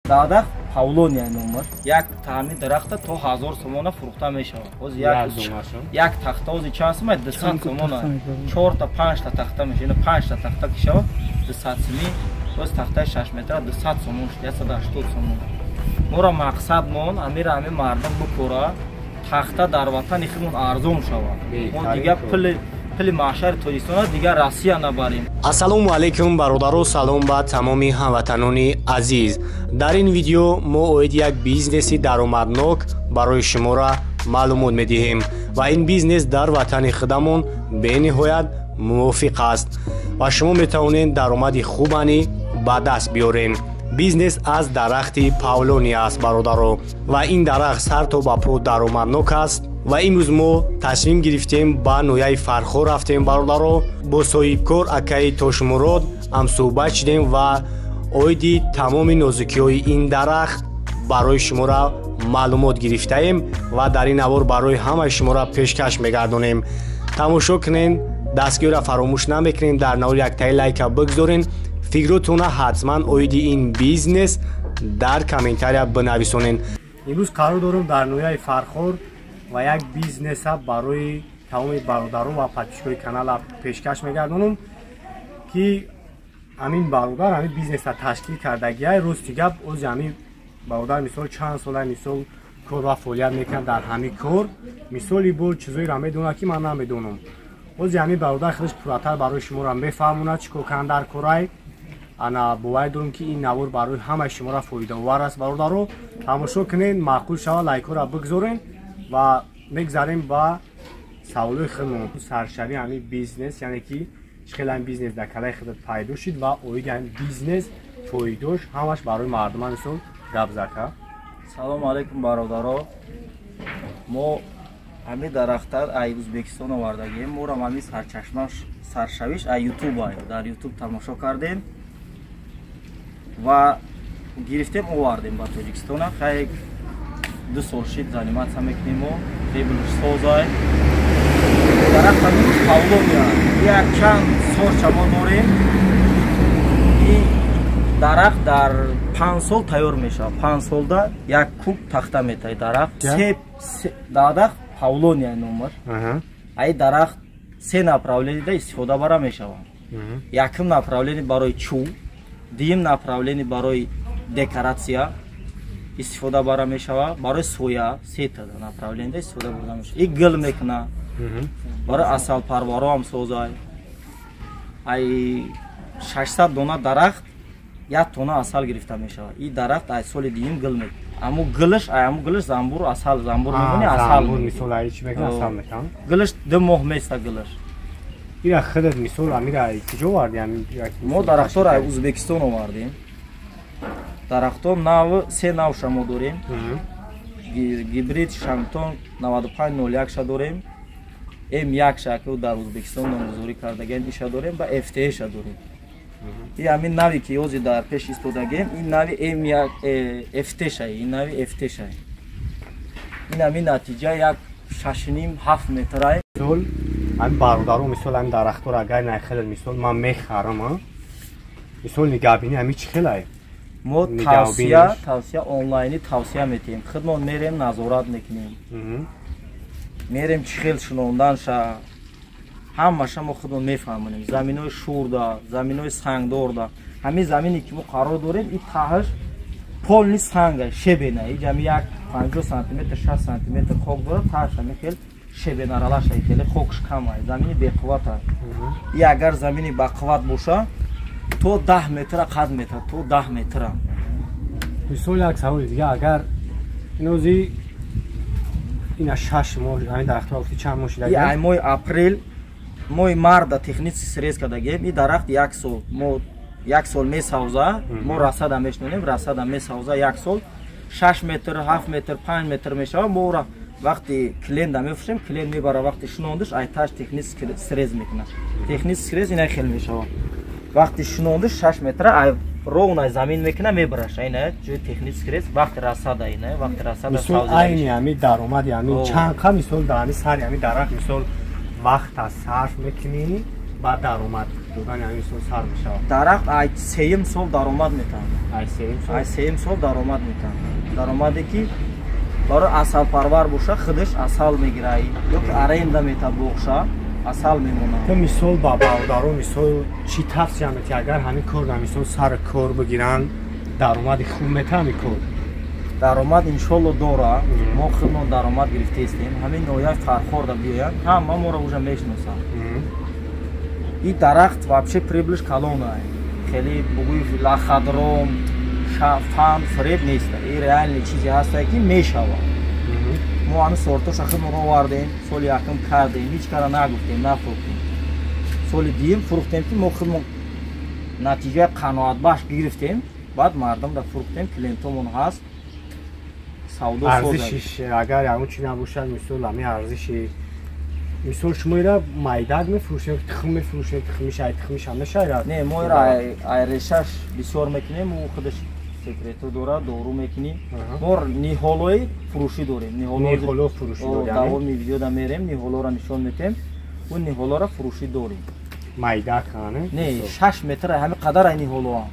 Дарахт павлония номаш. Як таъми дарахта то 1000 сомона фурӯхта мешавад. Ҳозир як тахта ҳозир чанд сум? 200 сомона. 4 та 5 та тахта мешавад. 5 та тахта ки шавад 200 сумӣ. Боз тахтаи 6 метра 200 сомон шуд, 180 сомон. Моро мақсад мон амира ами мардум бикора, тахта дар ватани худмон арзон шавад. Мо дигар пули маҳшари Тоҷикистона дигар Россия набарем. Ассалому алайкум бародаро, салом ба тамоми ҳамватанони азиз. Дар ин видео мо оид як бизнеси даромаднок барои шуморо маълумот медиҳем ва ин бизнес дар ватани худамон бениҳоят мувофиқ аст ва шумо метавонед даромади хубани ба даст биёред. Бизнес аз дарахти павлония аст бародаро ва ин дарахт сар то ба по даромаднок аст ва имрӯз мо тасмим гирифтем ба ноҳияи Фархор рафтем бародаро, бо соҳибкор акаи Тошмурод ҳамсӯҳбат шудем ва оиди тамоми нозукиҳои ин дарахт барои шуморо маълумот гирифтаем ва дар ин навор барои ҳамаи шуморо пешкаш мегардонем. Тамошо кунед, дастгиҳоро фаромӯш намекунем, дар навор яктаи лайка бигзорен, фикротона ҳатман оиди ин бизнес дар комментария бинависонед. Имрӯз қарор дорем дар ноҳияи Фархор ва як бизнеса барои тамоми бародарон ва подписчикои канала пешкаш мегардонам, ки ҳамин бародар ҳамин бизнеса ташкил кардагиай. Рости гап, ози ҳамин бародар мисол чанд сола мисол кор ва фаъолият мекунад дар ҳамин кор, мисоли бо чизоеро медонад, ки ман намедонам. Ози ҳамин бародар худаш пурратар барои шуморо мефаҳмонад чӣ кор кардан дар корай. Ана боварӣ дорам, ки ин навор барои ҳамаи шуморо фоидаовар аст бародаро. Тамошо кунед, маъқул шавад лайкҳоро бигзорен ва мегзарем ба саволои худмон. Саршавии ҳамин бизнес, яъне ки чӣ хел ҳамин бизнес дар калаи худат пайдо шуд ва оиди ҳамин бизнес фоидош ҳамаш барои мардума мисол гап зака. Салому алайкум бародаро. Мо ҳамин дарахта ай Ӯзбекистон овардагием. Морам ҳамин сарчашмаш саршавиш ай Ютуб ай. Дар Ютуб тамошо кардем ва гирифтем овардем ба Тоҷикистона. Хай 2 сол шид заниматься мекунем мо. Прибылш созай. Дарахт ҳамин павлония. Як чанд сорча мо дорем. Ин дарахт дар 5 сол тайёр мешавад. 5 солда як куб тахта метаҳад дарахт. Се дарахт павлония номаш. Ай дарахт се направленида истифода бара мешавад. Якум направление барои чӯб, дуюм направление барои декоратсия истифода бара мешавад, барои соя сета направленида истифода бурда мешавад. И гул мекунад, барои асалпарваро ҳам созай. Ай 600 дона дарахт як тонна асал гирифта мешавад. И дарахт ай соли дуюм гул мекунад. Аммо гулаш, ай аммо гулаш замбур асал, замбур мекунӣ асал. Замбур мисол ай чӣ мекунад, асал мекунад. Гулаш 2 моҳ места гулаш. Ира худат мисол амира куҷо овардӣ? Мо дарахтҳоро аз Ӯзбекистон овардем. Дарахтҳо нав се навша мо дорем. Гибрид Шангтон 9501 ша дорем. М1 ша ки дар Ӯзбекистон номгузорӣ кардагем, иша дорем ва FT ша дорем. И ҳамин нави ки ҳозир дар пеш истодагем, ин нави М1 FT ша, ин нави FT ша. Ин ҳамин натиҷа як 6.5-7 метрай. Мисол ҳамин бародаро мисол ҳамин дарахтҳоро агар нахелад мисол ман мехарам, мисол нигаҳбинӣ ҳамин чӣ хелай? Мо тавсия онлайнӣ тавсия метиҳем. Худмон мерем назорат мекунем. Мерем чӣ хел шунонданша, ҳамаша мо худмон мефаҳмонем. Заминои шурда, заминои сангдорда. Ҳамин замине ки мо қарор дорем, ин таҳаш полни санга, шебена. Ин ҷами як 50 сантиметр, 60 сантиметр хок дорад, таҳаш ҳамин хел шебенаралаша, хеле хокш кам аст, замини беқувват аст. И агар замини бақувват боша, то 10 метра қад метра, то 10 метра. Мисол як саволи дига, агар инози ина 6 моҳ ҳамин дарахтҳо гуфти чанд моҳ шуда? Ай моҳи апрел, моҳи марта технический срез кардагем. Ин дарахт як сол, мо як сол месавза, мо рассада мешинонем, рассада месавза як сол 6 метр, 7 метр, 5 метр мешавад. Мо ӯра вақти клиента мефурӯшем, клиент мебара, вақти шунондиш ай таш технический срез мекунад. Технический срез ина хел мешавад. Вақти шунондиш 6 метра ай ровно замин мекунад, мебараш. Ина ҷои технический срез вақти рассада, ина вақти рассада. Мисол айни ҳамин даромади ҳамин чанд қа мисол дар ҳамин сари ҳамин дарахт мисол вақта сарф мекунӣ ба даромад шудан ҳамин сол сар мешавад. Дарахт ай сеюм сол даромад метавад. Ай сеюм сол? Ай сеюм сол даромад метавад. Даромаде ки барои асалпарвар боша, худаш асал мегирад, ё ки аренда метавад боғша, асал мемонад. То мисол ба бародаро мисол чӣ тавсия метиҳӣ, агар ҳамин кор дар мисол сар кор бигиранд, даромади хуб метавад ин кор? Даромад иншолло дора. Мо худмон даромад гирифтаистем. Ҳамин ноҳияи Фархорда биёянд, ҳама моро уже мешиносанд. И дарахт вообще прибыль ш калонай. Хеле бугӯи лохотрон, фан фиреб нест. И реальный чизе ҳастае ки мешавад. Мо ҳамин сортоша худмон овардем, соли якум кардем, ҳеҷ кара нагуфтем, нафурӯхтем. Соли дуюм фурӯхтем, ки мо худмон натиҷаи қаноатбахш гирифтем, баъд мардумда фурӯхтем, клиентомон ҳаст. Савдо. Арзишиш агар ягон чи набошад, мисол ҳамин арзиши мисол шумо ира майдак мефурӯшед, тухм мефурӯшед, тухмиш ай тухмиша мешавад? Не, мо ира ай решаш бисёр мекунем, ӯ худаш секрето дорад, дору мекунем. Мо ниҳолои фурӯшӣ дорем. Ниҳоло фурӯшӣ дорем. Давоми видеода мерем, ниҳолоро нишон метем. Ӯ ниҳолоро фурӯшӣ дорем. Майдак не, 6 метр ҳами қадар ай ниҳолоам.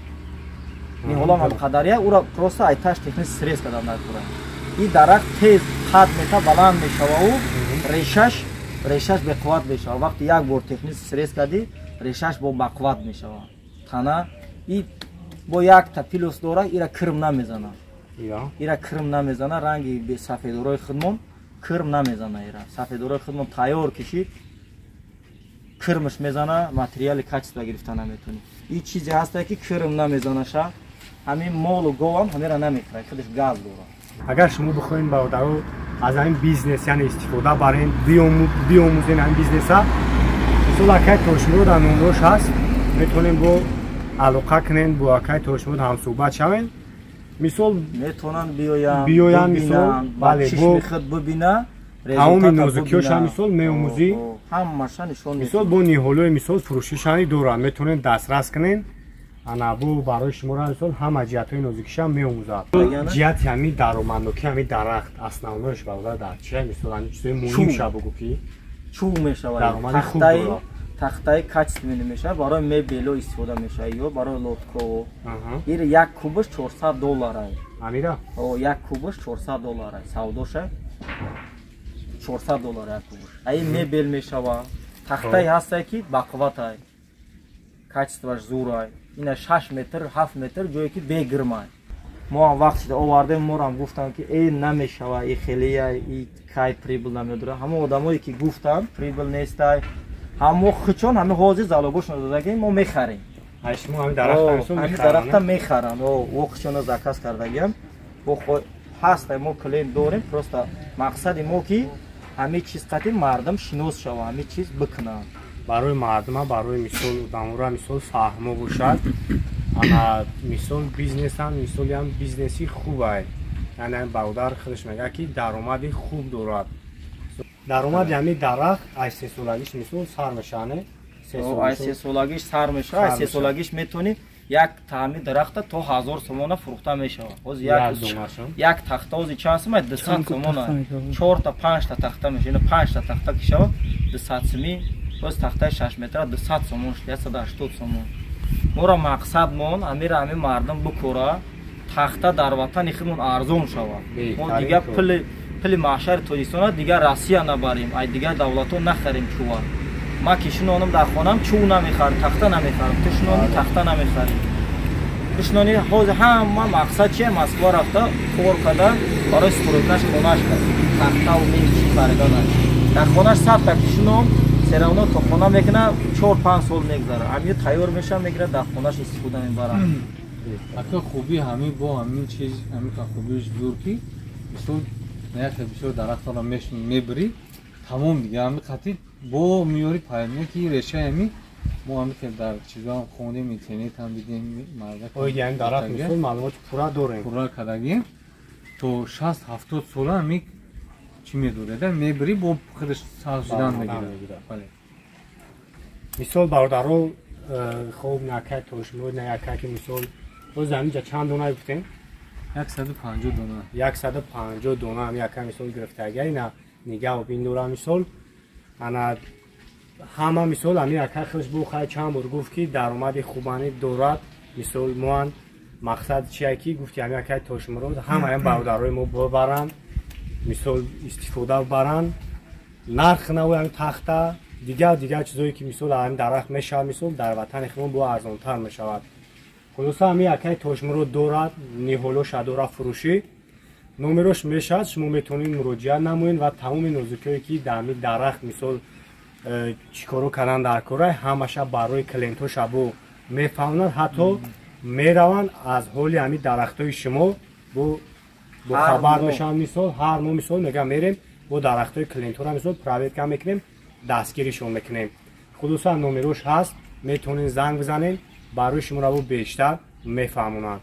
Ниҳолоам ҳами қадария, ӯро просто ай таш техник срез кардан накура. И дарахт тез қад мета баланд мешава, ӯ решаш беқувват мешава. Вақти як бор техник срез кардӣ, решаш бо бақувват мешава. Тана и бо якта плюс дора, ира кирм намезана. Ира кирм намезана, ранги сафедорои худмон кирм намезана ира. Сафедорои худмон тайёр кишид, кирмаш мезана, материали качество гирифта наметонӣ. И чизе ҳастае ки кирм намезанаша, ҳамин молу говам ҳамира намехӯрад, худаш газ дорад. Агар шумо бихоҳед бародаро аз ҳамин бизнес яъне истифода барен, биомӯзен ҳамин бизнеса, мисол акай Тошмурод дар номрош ҳаст, метавонем бо алоқа кунем, бо акай Тошмурод ҳамсӯҳбат шавем. Мисол метавонанд биёянд, биёянд, мисол бале, чишми худ бибина, тамоми нозукиёша мисол меомӯзӣ, ҳамаша нишон. Мисол бо ниҳолои мисол фурӯшишани дорад, метавонед дастрас кунед. Ана бу барои шуморо мисол ҳама ҷиҳатҳои нозукиша меомӯзад. Ҷиҳати ҳамин даромаднокӣ ҳамин дарахт основной ш бародар дар чия, мисол ҳамин чизои муҳимша бугӯ ки чӯб мешавад, даромади хуб дорад. Тахтаи качественный мешавад, барои мебело истифода мешавад ё барои лодка. Ир як кубаш $400 ай. Амира? О, як кубаш $400 ай. Савдоша $400 як кубаш. Ай мебел мешавад. Тахтаи ҳастае ки бақувват ай. Качество ш зур ай. Ина 6 метр, 7 метр ҷое ки бегирмай. Мо ҳам вақт шуда овардем, морам гуфтанд ки э намешава, и хелия, и кай прибыль намедора. Ҳамон одамое ки гуфтанд прибыль нестай, ҳамо хучон ҳами ҳозир залогошон додагем, мо мехарем. Шумо ҳамин дарахта мисол ҳамин дарахта мехаранд. О, хучона заказ кардагиам. Ҳаст, мо клиент дорем, просто мақсади мо ки ҳамин чиз қати мардум шинос шава, ҳамин чиз бикунанд. Барои мардума, барои мисол одамора мисол фаҳмо бошад. Ана мисол бизнесам, мисолиам бизнеси хуб ай. Яъне бародар худаш мегӯяд ки даромади хуб дорад. Даромади ҳамин дарахт ай сесолагиш мисол сар мешавад, не? Ай сесолагиш сар мешавад, ай сесолагиш метавонӣ як таъми дарахта то 1000 сомона фурӯхта мешавад. Ҳозир як тахта ҳозир чанд сум? 200 сомона. Чорта, панҷта тахта мешавад. Ина панҷта тахта ки шавад 200 сумӣ. Боз тахтаи 6 метра 200 сомон шуд, 180 сомон. Моро мақсад мон ҳамира ҳамин мардум бикора, тахта дар ватани худмон арзон шавад. Мо дигар пули маҳшари Тоҷикистона дигар Россия набарем, ай дигар давлатҳо нахарем чӯва. Ман ки шинонам дар хонам чӯв намехарам, тахта намехарам. Ту шинонӣ тахта намехарӣ. Ту шинонӣ ҳозир ҳама мақсад чия? Москва рафта кор карда барои стройка ш хонаш кард. Тахтаву мин чи хариданаш. Дар хонаш садта ки шинон всё равно то хона мекуна 4-5 сол мегзара. Ҳамин тайёр мешава, мегирад дар хонаш истифода мебарад. Ака хуби ҳамин бо ҳамин чиз, ҳамин ка хубиш зур ки мисол яке бисёр дарахтро мебирӣ, тамом дига ҳамин қатӣ бо меёри пайдо ки решаи ҳамин мо ҳамин хел дар чизоам хондем, интернет ҳам дидем, мардак оид ҳамин дарахт мисол маълумоти пурра дорем. Пурра кардагем то 60-70 сола ҳамин чӣ медоред, мебирӣ бо худаш сабзидан мегирад. Бале. Мисол бародаро, хоб накай тошмурод на якай ки мисол боз ҳаминҷа чанд дона гуфтем? 150 дона. 150 дона ҳам якай мисол гирифтагия, ина нигаҳ бин дора мисол. Ана Ҳама мисол ҳамин акай худаш бо хай чанд бор гуфт, ки даромади хубани дорад. Мисол, моан мақсад чия, ки гуфти ҳамин акай Тошмурод, ҳамаям бародарои мо бибаранд, мисол, истифода баранд. Нарх навои ҳамин тахта, дигар дигар чизое, ки мисол ҳамин дарахт мешавад, мисол, дар ватани худмон бо арзонтар мешавад. Хулоса, ҳамин акай Тошмурод дорад, ниҳолоша дорад фурӯшӣ. Номерош мешавад, шумо метавонед муроҷиат намоед ва тамоми нозукиҳое, ки дар ҳамин дарахт, мисол, чӣ коро кардан дар кора, ҳамаша барои клиентҳоша бо мефаҳмонад. Ҳатто мераванд, аз ҳоли ҳамин дарахтҳои шумо бо хабар мешаванд. Мисол, ҳар моҳ, мисол, мегӯям, мерем, бо дарахтҳои клиентҳоро, мисол, проверка мекунем, дастгиришон мекунем. Хулоса, номерош ҳаст, метавонед занг бизанед, барои шуморо бо бештар мефаҳмонанд.